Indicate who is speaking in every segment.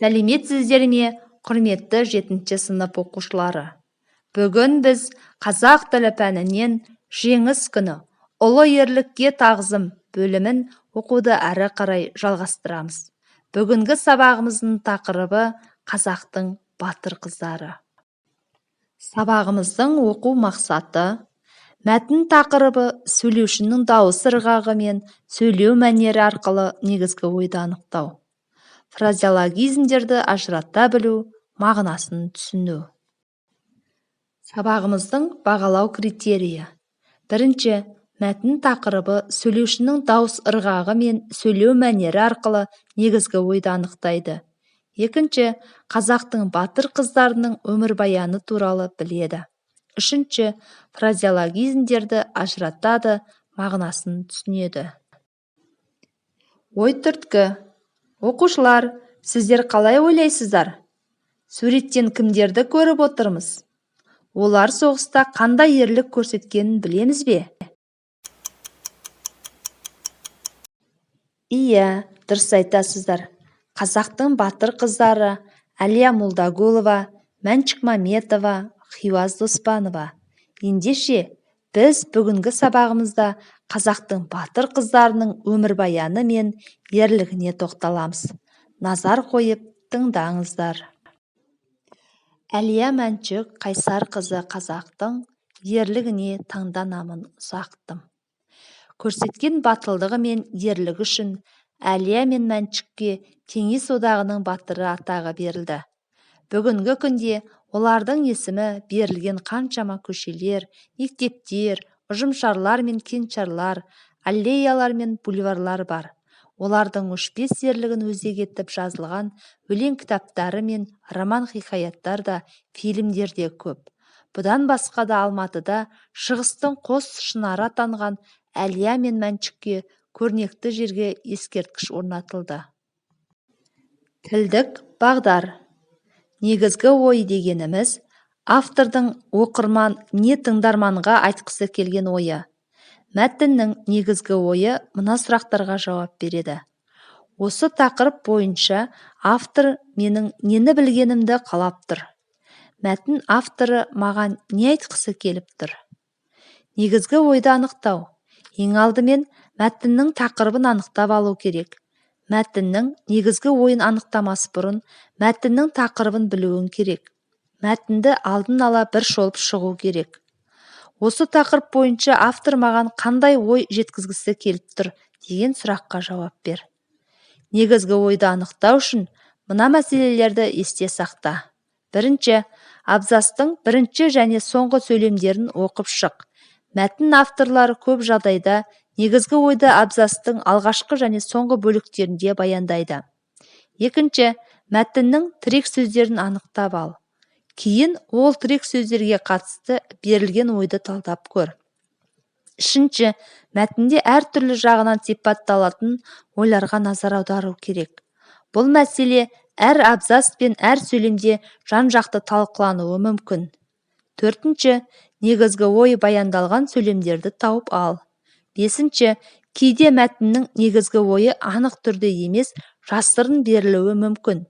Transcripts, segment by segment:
Speaker 1: Сәлеметсіздер ме, құрметті жетінші сынып оқушылары! Бүгін біз қазақ тілі пәнінен «Жеңіс күні: ұлы ерлікке тағзым» бөлімін оқуды әрі қарай жалғастырамыз. Бүгінгі сабағымыздың тақырыбы: қазақтың батыр қыздары. Сабағымыздың оқу мақсаты: мәтін тақырыбы, сөйлеушінің дауыс ырғағы мен сөйлеу мәнері арқылы негізгі ойды анықтау, фразеологизмдерді ажырата білу, мағынасын түсіну. Сабағымыздың бағалау критерийі: бірінші, мәтін тақырыбы, сөйлеушінің дауыс ырғағы мен сөйлеу мәнері арқылы негізгі ойды анықтайды. Екінші, қазақтың батыр қыздарының өмірбаяны туралы біледі. Үшінші, фразеологизмдерді ажыратады, мағынасын түсінеді. Ой түрткі. Оқушылар, сіздер қалай ойлайсыздар? Суреттен кімдерді көріп отырмыз? Олар соғыста қандай ерлік көрсеткенін білеміз бе? Иә, дұрыс айтасыздар. Қазақтың батыр қыздары Әлия Молдағұлова, Мәншүк Мәметова, Хиуаз Доспанова. Ендеше, біз бүгінгі сабағымызда қазақтың батыр қыздарының өмірбаяны мен ерлігіне тоқталамыз. Назар қойып тыңдаңыздар. Әлия Мәншүк Қайсарқызы. Қазақтың ерлігіне таңданамын ұзақтым. Көрсеткен батылдығы мен ерлігі үшін Әлия мен Мәншүкке Кеңес Одағының Батыры атағы берілді. Бүгінгі күнде олардың есімі берілген қаншама көшелер, мектептер, ұжымшарлар мен кеңшарлар, аллеялар мен бульварлар бар. Олардың өшпес ерлігін өзек етіп жазылған өлең кітаптары мен роман-хикаяттар да, фильмдер де көп. Бұдан басқа да Алматыда шығыстың қос шынары атанған Әлия мен Мәншүкке көрнекті жерге ескерткіш орнатылды. Тілдік бағдар. Негізгі ой дегеніміз – автордың оқырман не тыңдарманға айтқысы келген ойы. Мәтіннің негізгі ойы мына сұрақтарға жауап береді: Осы тақырып бойынша автор менің нені білгенімді қалап тұр? Мәтін авторы маған не айтқысы келіп тұр? Негізгі ойды анықтау. Ең алдымен мәтіннің тақырыбын анықтап алу керек. Мәтіннің негізгі ойын анықтамас бұрын мәтіннің тақырыбын білуің керек. Мәтінді алдын ала бір шолып шығу керек. Осы тақырып бойынша автор маған қандай ой жеткізгісі келіп тұр деген сұраққа жауап бер. Негізгі ойды анықтау үшін мына мәселелерді есте сақта. Бірінші, абзацтың бірінші және соңғы сөйлемдерін оқып шық. Мәтін авторлары көп жағдайда негізгі ойды абзацтың алғашқы және соңғы бөліктерінде баяндайды. Екінші, мәтіннің тірек сөздерін анықтап ал. Кейін ол тірек сөздерге қатысты берілген ойды талдап көр. Үшінші, мәтінде әртүрлі жағынан сипатталатын ойларға назар аудару керек. Бұл мәселе әр абзац пен әр сөйлемде жан-жақты талқылануы мүмкін. Төртінші, негізгі ой баяндалған сөйлемдерді тауып ал. Бесінші, кейде мәтіннің негізгі ойы анық түрде емес, жасырын берілуі мүмкін.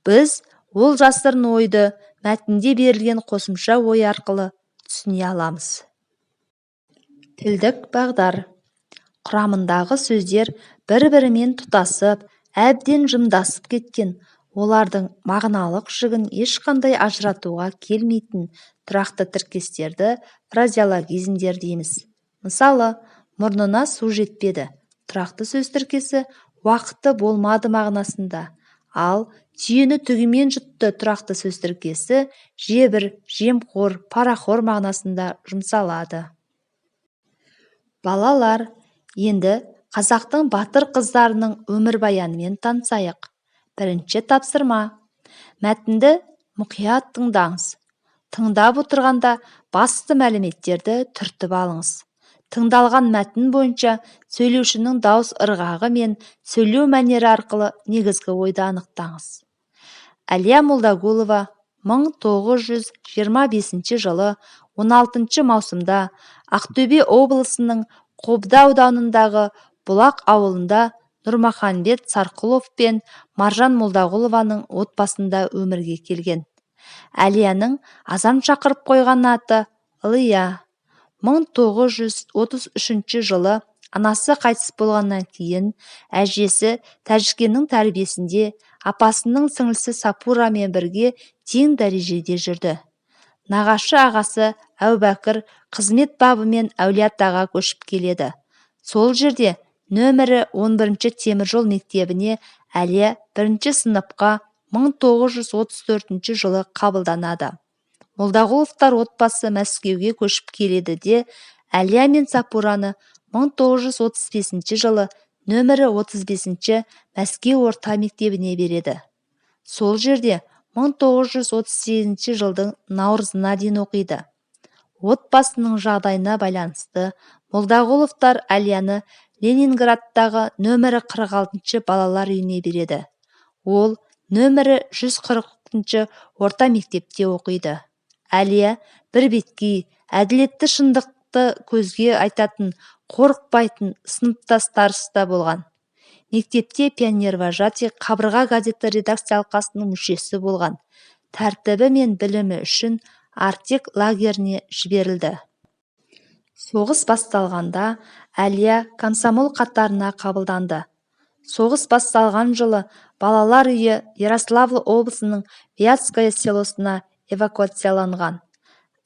Speaker 1: Біз ол жасырын ойды мәтінде берілген қосымша ой арқылы түсіне аламыз. Тілдік бағдар. Құрамындағы сөздер бір-бірімен тұтасып, әбден жымдасып кеткен, олардың мағыналық жігін ешқандай ажыратуға келмейтін тұрақты тіркестерді фразеологизмдер дейміз. Мысалы, «мұрнына су жетпеді» тұрақты сөз тіркесі «уақыты болмады» мағынасында, ал «түйені түгімен жұтты» тұрақты сөз тіркесі жебір, жемқор, парақор мағынасында жұмсалады. Балалар, енді қазақтың батыр қыздарының өмірбаянымен танысайық. Бірінші тапсырма. Мәтінді мұқият тыңдаңыз. Тыңдап отырғанда басты мәліметтерді түртіп алыңыз. Тыңдалған мәтін бойынша сөйлеушінің дауыс ырғағы мен сөйлеу мәнері арқылы негізгі ойды анықтаңыз. Әлия Молдағұлова 1925 жылы 16 маусымда Ақтөбе облысының Қобда ауданындағы Бұлақ ауылында Нұрмаханбет Сарқұлов пен Маржан Молдағұлованың отбасында өмірге келген. Әлияның азан шақырып қойған аты Ылия. 1933 жылы анасы қайтыс болғаннан кейін әжесі Тәжікеннің тәрбиесінде апасының сіңлісі Сапурамен бірге тең дәрежеде жүрді. Нағашы ағасы Әубәкір қызмет бабымен Әулиеатаға көшіп келеді. Сол жерде нөмірі 11-ші теміржол мектебіне Әлия бірінші сыныпқа 1934 жылы қабылданады. Молдағұловтар отбасы Мәскеуге көшіп келеді де, Әлия мен Сапураны 1935 жылы нөмірі 35-ші Мәскеу орта мектебіне береді. Сол жерде 1938 жылдың наурызына дейін оқиды. Отбасының жағдайына байланысты Молдағұловтар Әлияны Ленинградтағы нөмірі 46-шы балалар үйіне береді. Ол нөмірі 140-шы орта мектепте оқиды. Әлия бірбеткей, әділетті, шындықты көзге айтатын, қорықпайтын сыныптастарысы да болған. Мектепте пионервожатый, қабырға газеті редакция алқасының мүшесі болған. Тәртібі мен білімі үшін Артек лагеріне жіберілді. Соғыс басталғанда Әлия комсомол қатарына қабылданды. Соғыс басталған жылы балалар үйі Ярославль облысының Вятское селосына эвакуацияланған.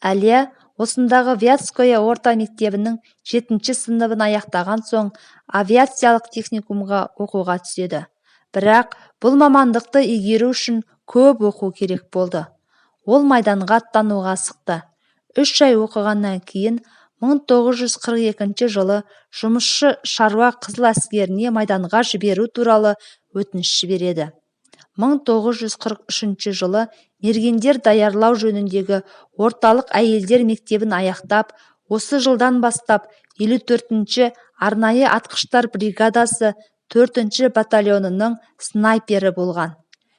Speaker 1: Әлия осындағы Вятское орта мектебінің жетінші сыныбын аяқтаған соң авиациялық техникумға оқуға түседі. Бірақ бұл мамандықты игеру үшін көп оқу керек болды. Ол майданға аттануға асықты. 3 ай оқығаннан кейін 1942 жылы жұмысшы шаруа қызыл әскеріне майданға жіберу туралы өтініш жібереді. 1943 жылы мергендер даярлау жөніндегі орталық әйелдер мектебін аяқтап, осы жылдан бастап 54-ші арнайы атқыштар бригадасы 4-ші батальонының снайпері болған.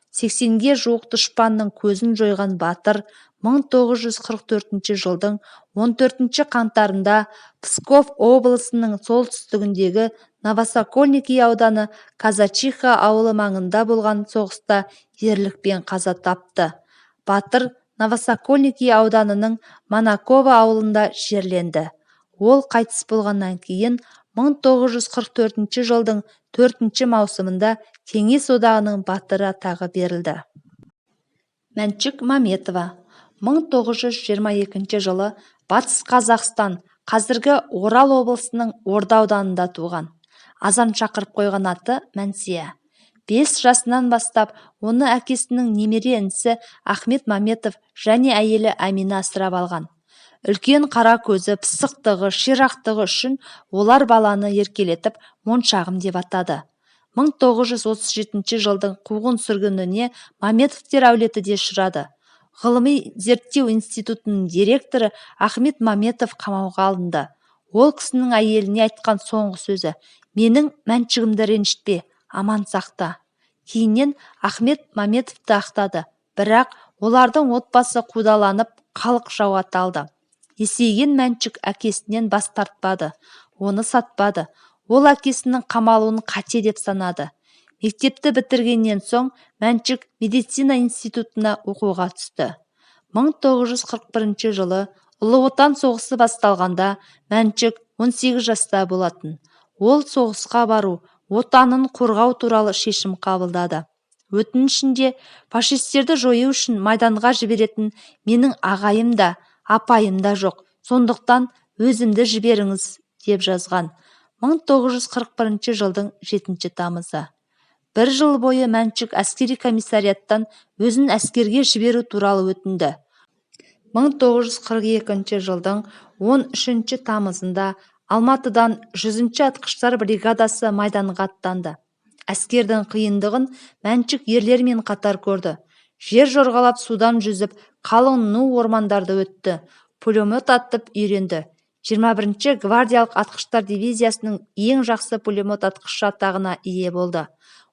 Speaker 1: 80-ге жуық дұшпанның көзін жойған батыр 1944 жылдың 14 қаңтарында Псков облысының солтүстігіндегі Новосокольники ауданы Казачиха ауылы маңында болған соғыста ерлікпен қаза тапты. Батыр Новосокольники ауданының Манаково ауылында жерленді. Ол қайтыс болғаннан кейін 1944 жылдың 4 маусымында Кеңес Одағының Батыры атағы берілді. Мәншүк Мәметова 1922 жылы Батыс Қазақстан, қазіргі Орал облысының Орда ауданында туған. Азан шақырып қойған аты Мәнсия. 5 жасынан бастап оны әкесінің немере інісі Ахмет Маметов және әйелі Әмина асырап алған. Үлкен қара көзі, пысықтығы, ширақтығы үшін олар баланы еркелетіп «моншағым» деп атады. 1937 жылдың қуғын-сүргініне Маметовтер әулеті де ұшырады. Ғылыми зерттеу институтының директоры Ахмет Маметов қамауға алынды. Ол кісінің әйеліне айтқан соңғы сөзі: «Менің Мәншүгімді ренжітпе, аман сақта». Кейіннен Ахмет Маметовті ақтады, бірақ олардың отбасы қудаланып, халық жауы аталды. Есейген Мәншүк әкесінен бас тартпады, оны сатпады. Ол әкесінің қамалуын қате деп санады. Мектепті бітіргеннен соң Мәншүк медицина институтына оқуға түсті. 1941 жылы Ұлы Отан соғысы басталғанда Мәншүк 18 жаста болатын. Ол соғысқа бару, отанын қорғау туралы шешім қабылдады. Өтінішінде: «Фашистерді жою үшін майданға жіберетін менің ағайым да, апайым да жоқ, сондықтан өзімді жіберіңіз», – деп жазған. 1941 жылдың 7 тамызы. Бір жыл бойы Мәншүк әскери комиссариаттан өзін әскерге жіберу туралы өтінді. 1942 жылдың 13 тамызында Алматыдан 100-ші атқыштар бригадасы майданға аттанды. Әскердің қиындығын Мәншүк ерлермен қатар көрді. Жер жорғалап, судан жүзіп, қалың ну ормандарды өтті, пулемет атып үйренді. 21-ші гвардиялық атқыштар дивизиясының ең жақсы пулемет атқышы атағына ие болды.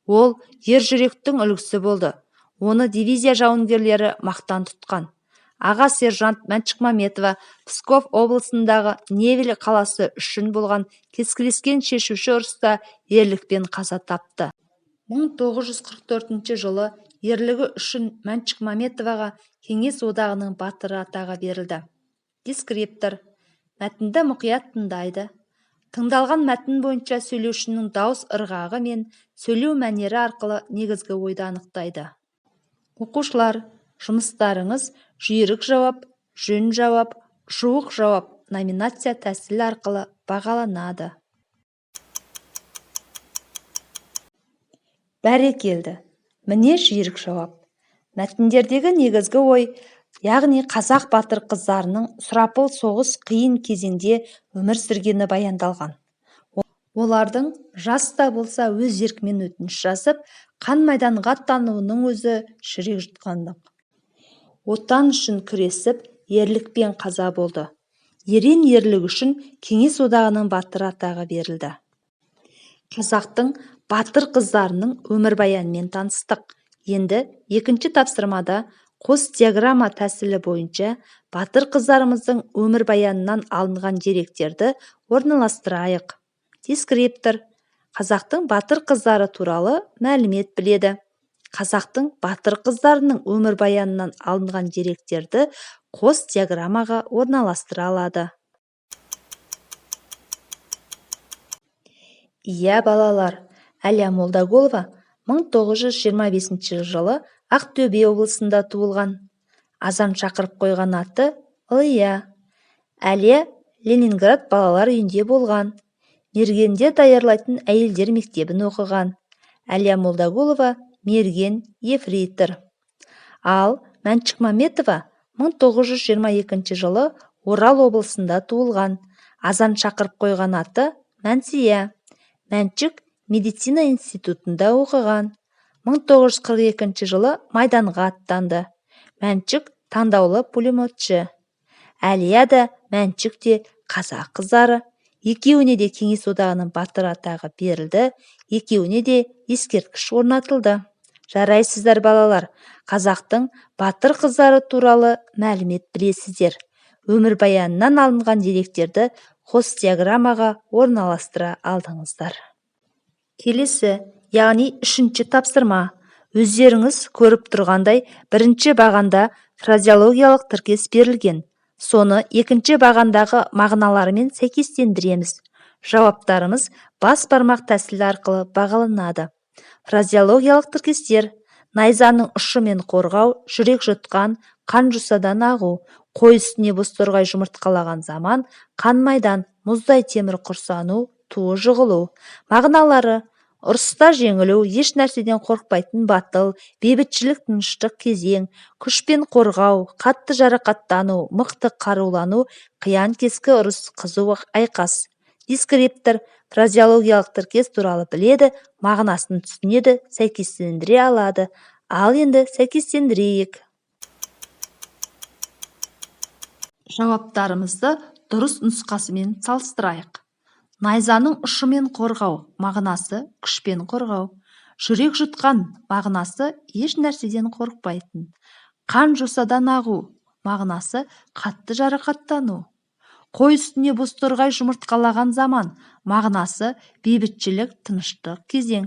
Speaker 1: Ол ержүректің үлгісі болды. Оны дивизия жауынгерлері мақтан тұтқан. Аға сержант Мәншүк Мәметова Псков облысындағы Невель қаласы үшін болған кескілескен шешуші ұрыста ерлікпен қаза тапты. 1944 жылы ерлігі үшін Мәншүк Мәметоваға Кеңес Одағының Батыры атағы берілді. Дескриптор мәтінді мұқият тыңдайды. Тыңдалған мәтін бойынша сөйлеушінің дауыс ырғағы мен сөйлеу мәнері арқылы негізгі ойды анықтайды. Оқушылар, жұмыстарыңыз жүйрік жауап, жөн жауап, жуық жауап номинация тәсілі арқылы бағаланады. Бәрекелді! Міне жүйрік жауап. Мәтіндердегі негізгі ой, яғни қазақ батыр қыздарының сұрапыл соғыс қиын кезеңде өмір сүргені баяндалған. Олардың жас та болса өз еркімен өтініш жазып, қан майданға аттануының өзі жүрек жұтқандық. Отан үшін күресіп, ерлікпен қаза болды. Ерен ерлігі үшін Кеңес Одағының Батыры атағы берілді. Қазақтың батыр қыздарының өмірбаянымен таныстық. Енді екінші тапсырмада қос диаграмма тәсілі бойынша батыр қыздарымыздың өмірбаянынан алынған деректерді орналастырайық. Дескриптор қазақтың батыр қыздары туралы мәлімет біледі. Қазақтың батыр қыздарының өмірбаянынан алынған деректерді қос диаграммаға орналастыра алады. Иә, балалар, Әлия Молдағұлова 1925 жылы Ақтөбе облысында туылған. Азан шақырып қойған аты Ылия. Әлия Ленинград балалар үйінде болған. Мергендер даярлайтын әйелдер мектебін оқыған. Әлия Молдағұлова мерген, ефрейтор. Ал Мәншүк Мәметова 1922 жылы Орал облысында туылған. Азан шақырып қойған аты Мәнсия. Мәншүк медицина институтында оқыған. 1942 жылы майданға аттанды. Мәншүк таңдаулы пулеметші. Әлия да, Мәншүк те қазақ қыздары. Екеуіне де Кеңес Одағының Батыры атағы берілді, екеуіне де ескерткіш орнатылды. Жарайсыздар, балалар, қазақтың батыр қыздары туралы мәлімет білесіздер. Өмірбаянынан алынған деректерді қос диаграммаға орналастыра алдыңыздар. Келесі, яғни үшінші тапсырма. Өздеріңіз көріп тұрғандай, бірінші бағанда фразеологиялық тіркес берілген. Соны екінші бағандағы мағыналарымен сәйкестендіреміз. Жауаптарымыз бас бармақ тәсілі арқылы бағаланады. Фразеологиялық тіркестер: найзаның ұшымен қорғау, жүрек жұтқан, қан жусадан ағу, қой үстіне бозторғай жұмыртқалаған заман, қан майдан, мұздай темір құрсану, туы жығылу. Мағыналары: ұрыста жеңілу, еш нәрседен қорықпайтын батыл, бейбітшілік тыныштық кезең, күшпен қорғау, қатты жарақаттану, мықты қарулану, қиян-кескі ұрыс, қызу айқас. Дескриптор фразеологиялық тіркес туралы біледі, мағынасын түсінеді, сәйкестендіре алады. Ал енді сәйкестендірейік. Жауаптарымызды дұрыс нұсқасымен салыстырайық. Найзаның ұшымен қорғау мағынасы күшпен қорғау. Жүрек жұтқан мағынасы еш нәрседен қорықпайтын. Қан жосадан ағу мағынасы қатты жарақаттану. Қой үстіне бозторғай жұмыртқалаған заман мағынасы бейбітшілік тыныштық кезең.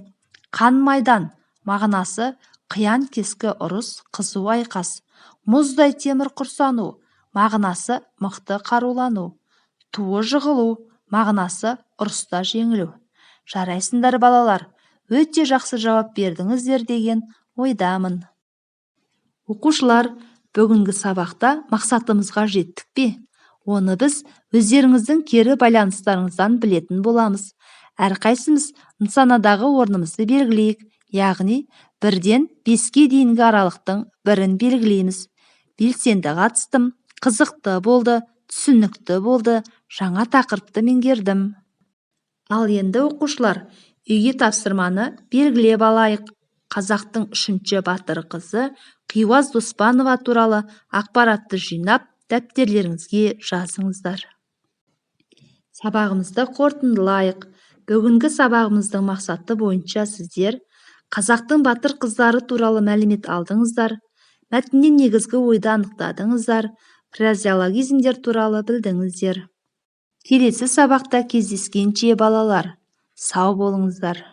Speaker 1: Қан майдан мағынасы қиян-кескі ұрыс, қызу айқас. Мұздай темір құрсану мағынасы мықты қарулану. Туы жығылу мағынасы ұрыста жеңілу. Жарайсыңдар, балалар, өте жақсы жауап бердіңіздер деген ойдамын. Оқушылар, бүгінгі сабақта мақсатымызға жеттік пе? Оны біз өздеріңіздің кері байланыстарыңыздан білетін боламыз. Әрқайсымыз нысанадағы орнымызды белгілейік, яғни 1-ден 5-ке дейінгі аралықтың бірін белгілейміз. Белсенді қатыстым, қызықты болды, түсінікті болды, жаңа тақырыпты меңгердім. Ал енді, оқушылар, үйге тапсырманы белгілеп алайық. Қазақтың үшінші батыр қызы Қиуаз Доспанова туралы ақпаратты жинап, дәптерлеріңізге жазыңыздар. Сабағымызды қорытындылайық. Бүгінгі сабағымыздың мақсаты бойынша сіздер қазақтың батыр қыздары туралы мәлімет алдыңыздар, Мәтіннен негізгі ойды анықтадыңыздар, фразеологизмдер туралы білдіңіздер. Келесі сабақта кездескенше, балалар, сау болыңыздар.